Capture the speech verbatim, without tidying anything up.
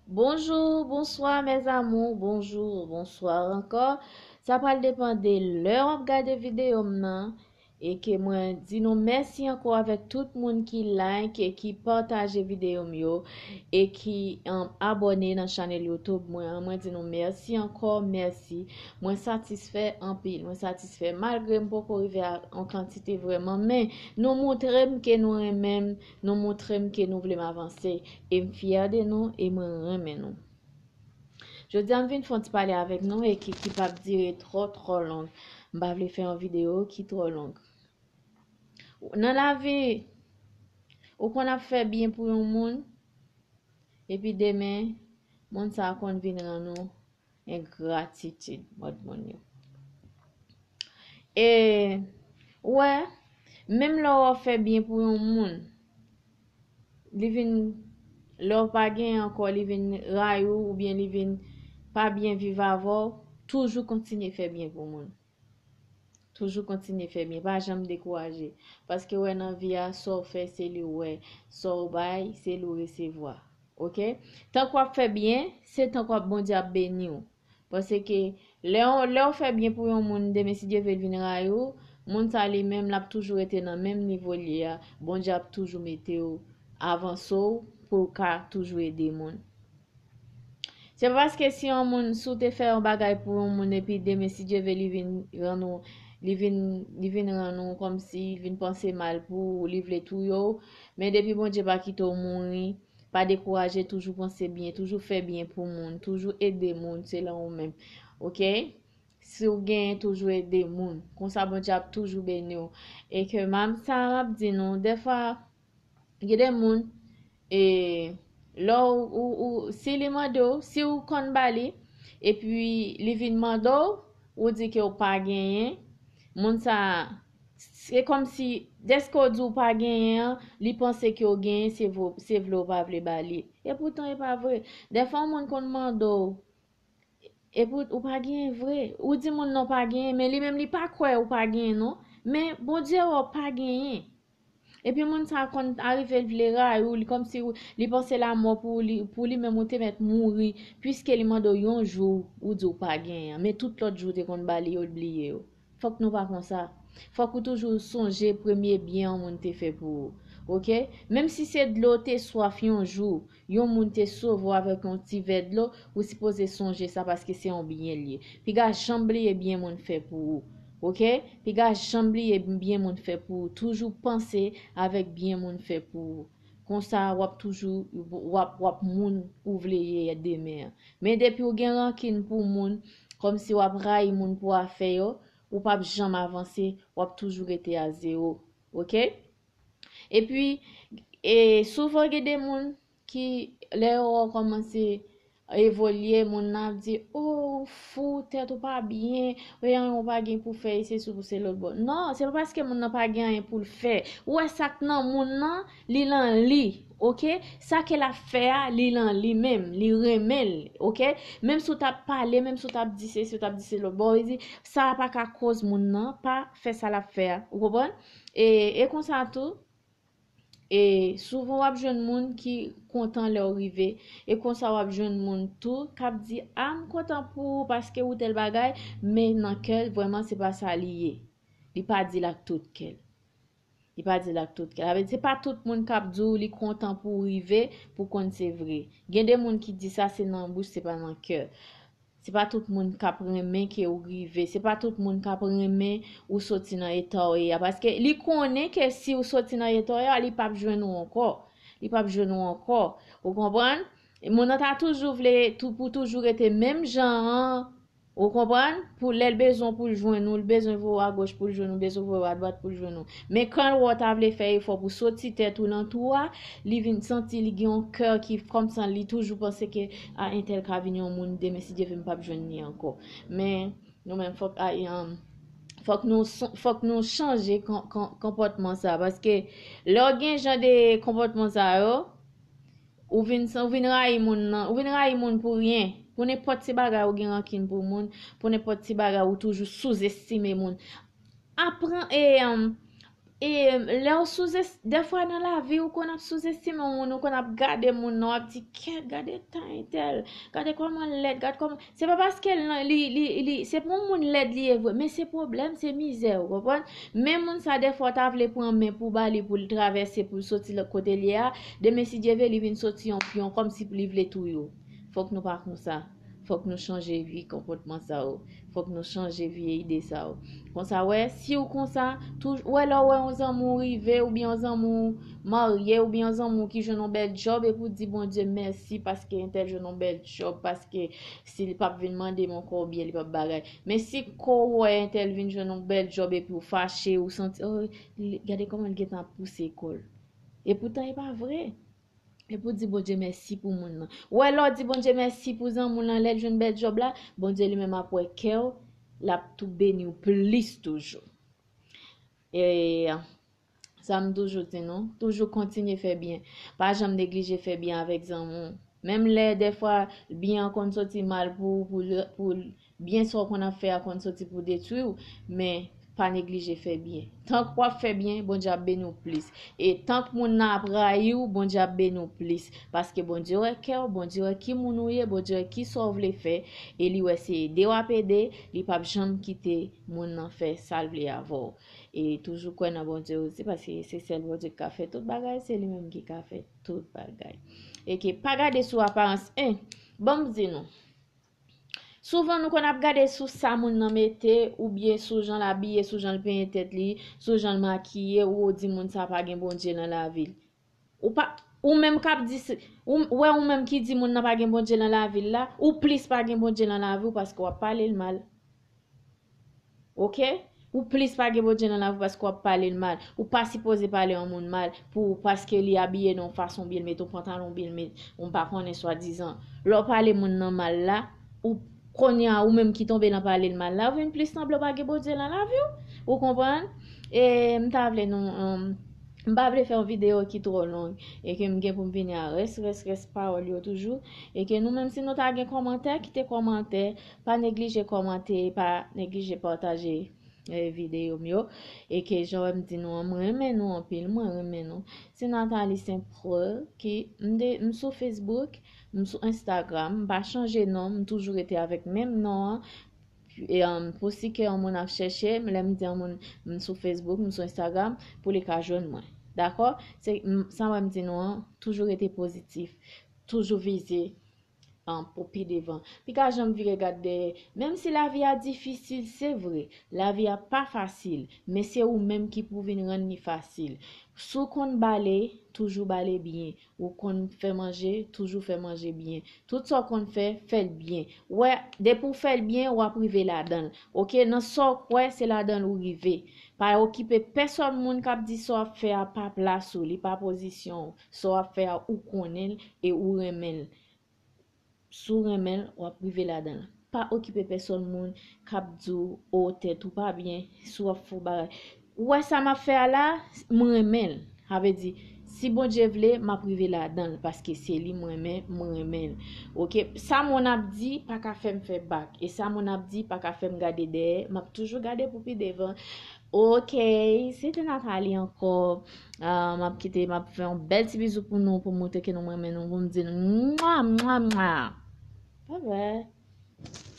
Bonjou, bonswa, mes amours, bonjou, bonswa ankò. Sa pral depann de lè w ap gade videyo m nan. E ke mwen di nou mèsi ankò avèk tout moun ki like e ki pataje videyo m yo e ki, um, abòne nan chanèl YouTube mwen an. Mwen di nou mèsi ankò, mèsi. Mwen satisfè anpil, mwen satisfè malgre m poko rive a yon kantite vrèman, men nou montre m ke nou renmen m, nou montre m ke nou vle m avanse. E m fyè de nou e mwen renmen nou. Jodi a m vin fè yon ti pale avèk nou e ki, ki p ap dire twò, twò long. M pa vle fè yon videyo ki twò long. Nan lavi, ou konn ap fè byen pou yon moun, epi demen, moun sa a konn vin rann ou engratitid, mòd moun yo. E, ou wè, menm lè w ap fè byen pou yon moun, li vin, lè w pa genyen ankò, li vin rayi w oubyen li vin pa byen viv avè w, toujou kontinye fè byen pou moun. Toujou kontinye fè byen, pa janm dekouraje. Paske w wè nan vi a, sa w fè, se li w wè. Sa w bay, se li w resevwa. Oke? Tank w ap fè byen, se tank w ap, Bondye ap beni w. Paske lè w, lè w fè byen pou yon moun, demen si Dye vle l vin rayi w, moun sa li menm, l ap toujou rete nan menm nivo l ye a. Bondye ap toujou mete w, avanse w pou w ka toujou ede moun. Se pa paske si yon moun, si w te fè yon bagay pou yon moun, epi demen si Dye vle li vin rann ou, li vin, li vin rann ou kòmsi, li vin panse mal pou ou, li vle touye w, men depi Bondye pa kite w mouri, pa dekouraje, toujou panse byen, toujou fè byen pou moun, toujou ede moun, se lan ou menm. Oke? Si w genyen, toujou ede moun. Konsa Bondye ap toujou beni w. E ke m ap, sa m ap di nou, dèfwa, gen de moun, e, lè w, ou, ou, si li mande w, si w konn ba li, epi li vin mande w, ou di ke w pa genyen, moun sa a, se kòmsi, dèske w di w pa genyen an, li panse ke w genyen, se vo-, se vle w pa vle ba li. E poutan, e pa vre. Dèfwa, yon moun konn mande w, epi w pa genyen vre. Ou di moun nan w pa genyen, men li menm, li pa kwè ou pa genyen, non. Men Bondye wè w pa genyen. Epi moun sa a konn arive l vle rayi w, li kòmsi w, li panse lanmò pou li, pou li menm ou te mèt mouri, piske li mande w yon jou, ou di w pa genyen an. Men tout lòt jou w te konn ba li yo, l bliye yo. Fòk nou pa konsa. Fòk ou toujou sonje premye byen yon moun te fè pou ou. Oke? Menm si se dlo w te swaf yon jou, yon moun te sove w avèk yon ti vè dlo, ou sipoze sonje sa paske se yon byen l ye. Piga janm bliye byen moun fè pou ou. Oke? Piga janm bliye byen moun fè pou ou. Toujou panse avèk byen moun fè pou ou. Konsa, w ap toujou, w ap, w ap moun ou vle ye demen an. Men depi w gen rankin pou moun, kòmsi w ap rayi moun pou afè yo, ou p ap janm avanse, w ap toujou rete a zewo. Oke? Epi, e, souvan gen de moun ki, lè yo wè w kòmanse evolye, moun nan ap di, "O, ou fou, tèt ou pa byen, e anyen ou pa gen pou fè, e se sou pou se lòt bò." Non, se pa paske moun nan pa gen anyen pou l fè. Ou wè sa k nan moun nan, li lan li, oke? Sa ke l ap fè a, li lan li menm, li renmen l, oke? Menm si w t ap pale, menm si w t ap di sesi, w t ap di se lòt bò, li di, sa a pa ka koz moun nan pa fè sa l ap fè a. Ou konprann? E, e konsa tou, e souvan w ap jwenn moun ki kontan lè w rive. E konsa w ap jwenn moun tou k ap di, "A, m kontan pou ou paske ou tèl bagay," men nan kè l, vrèman, se pa sa li ye. Li pa di l ak tout kè l. Li pa di l ak tout kè l. Sa vle di, se pa tout moun k ap di w li kontan pou w rive pou konn se vre. Gen de moun ki di sa, se nan bouch, se pa nan kè. Se pa tout moun k ap renmen ke ou rive. Se pa tout moun k ap renmen ou soti nan eta w ye a. Paske li konnen ke si ou soti nan eta w ye a, li p ap jwenn ou ankò. Li p ap jwenn ou ankò. Ou konprann? Moun nan ta toujou vle tou, pou toujou rete menm jan an. Ou konprann? Pou lè l bezwen w pou l jwenn ou, l bezwen voye w agoch pou l jwenn ou, bezwen voye w adwat pou l jwenn ou. Men kan l wè w ta vle fè efò pou soti tèt ou nan twou a, li vin santi li gen yon kè ki kòmsi li toujou panse ke, "A, entèl ka vin yon moun demen, si Dye vle, m p ap jwenn li ankò." Men, nou menm, fòk, a, um, fòk nou, fòk nou chanje kon-, kon-, konpòtman sa. Paske lè w gen jan de konpòtman sa yo, ou vin, ou vin rayi moun nan, ou vin rayi moun pou ryen. Pou nenpòt ti bagay ou gen rankin pou moun, pou nenpòt ti bagay ou toujou souzestime moun. Aprann, e, um, e lè w souzes, dèfwa nan lavi, ou konn ap souzestime yon moun, ou konn ap gade moun nan, w ap di, kèt, gade tan entèl, gade kòman l lèd, gade kòman, se pa paske l nan, li, li, li, se pa yon moun lèd li ye vre, men se pwoblèm, se mizè, ou konprann? Men moun sa, dèfwa, w ta vle pran men pou ba li, pou l travèse, pou l soti lòt kote l ye a, demen, si Dye vle, li vin soti yon pyon, kòmsi li vle touye w. Fòk nou pa konsa. Fòk nou chanje vye konpòtman sa yo. Fòk nou chanje vye ide sa yo. Konsa, wè, si w konsa, tou, wè, lè w wè yon zanmi w rive, oubyen yon zanmi w marye, oubyen yon zanmi w ki jwenn yon bèl djòb, epi w di Bondye mèsi paske entèl jwenn yon bèl djòb, paske si li p ap vin mande m ankò, oubyen li p ap bagay. Men si ko w wè entèl vin jwenn yon bèl djòb epi w fache, ou santi, oh, li, gade kòman l gentan ap pouse kò l. Epoutan, e pa vre. Epi w di Bondye mèsi pou moun nan. Ou wè, lè w di Bondye mèsi pou zanmi w lan, lè l jwenn bèl djòb la, Bondye li menm ap wè kè w, l ap tou beni w plis toujou. E sa m toujou di nou, toujou kontinye fè byen. Pa janm neglije fè byen avèk zanmi w. Menm lè dèfwa byen an konn soti mal pou, pou, pou byen sa w konn ap fè a konn soti pou detwi w, men pa neglije fè byen. Tank w ap fè byen, Bondye ap beni w plis. E tank moun nan ap rayi w, Bondye ap beni w plis. Paske Bondye wè kè w, Bondye wè ki moun ou ye, Bondye wè ki sa w vle fè, e li wè se ede w ap ede, li p ap janm kite moun nan fè sa l vle avè w. E toujou kwè nan Bondye osi, paske se sèl Bondye ki ka fè tout bagay, se li menm ki ka fè tout bagay. E ke pa gade sou aparans, en, ban m di nou. Souvan nou konn ap gade sou sa moun nan mete, oubyen sou jan l abiye, sou jan l penyen tèt li, sou jan l makiye, ou di moun sa pa gen Bondye nan lavi l. Ou pa, ou menm k ap di, se- ou, wè ou menm ki di moun nan pa gen Bondye nan lavi l la, ou plis pa gen Bondye nan lavi w paske w ap pale l mal. Oke? Ou plis pa gen Bondye nan lavi w paske w ap pale l mal. Ou pa sipoze pale yon moun mal pou paske li abiye nan yon fason, byen l met yon pantalon, byen l met, ou pa konnen swadizan. Lè w pale moun nan mal la, ou kounye a, ou menm ki tonbe nan pale l mal la, ou vin plis sanble w pa gen Bondye nan lavi w. Ou konprann? E m ta vle nou, um, m pa vle fè yon videyo ki twò long e ke m gen pou m vini a rès, rès, rès pawòl yo toujou. E ke nou menm, si nou ta gen kòmantè, kite kòmantè. Pa neglije kòmante, pa neglije pataje eh, videyo m yo. E ke jan wè m di nou an, mwen renmen nou anpil, mwen renmen nou. Se Nathalie Saint Paul ki m, de, m sou Facebook, m sou Instagram, m pa chanje non, m toujou rete avèk menm non an. E, um, pou si ke yon moun ap chèche m, lè m di yon moun m sou Facebook, m sou Instagram, pou li ka jwenn mwen. Dakò? Se m, sa wè m di nou an, toujou rete pozitif. Toujou vize an pou pi devan. Pi ka janm vire gad dèyè. Menm si lavi a difisil, se vre, lavi a pa fasil, men se ou menm ki pou vin rann li fasil. Si w konn bale, toujou bale byen. Ou konn fè manje, toujou fè manje byen. Tout sa w konn fè, fè l byen. Wè, depi w fè l byen, w ap rive ladan l. Oke, nan sa w kwè, se ladan l ou rive. Pa okipe pèsòn moun k ap di sa w ap fè a pa plas ou, li pa pozisyon w. Sa w ap fè a, ou konnen l e ou renmen l. Si w renmen l, w ap rive ladan l. Pa okipe pèsòn moun k ap di w, o, tèt ou pa byen, si w ap fè yon bagay. Ou wè sa m ap fè a la, m renmen l. Sa vle di, si Bondye vle, m ap rive ladan l, paske se li m renmen, m renmen l. Oke? Sa moun ap di pa ka fè m fè bak, e sa moun ap di pa ka fè m gade dèyè, m ap toujou gade pou pi devan. Oke, se te Nathalie ankò. Ah, m ap kite, m ap fè yon bèl ti bizou pou nou, pou montre ke nou renmen nou, pou m di nou mwa, mwa, mwa. Bye bye.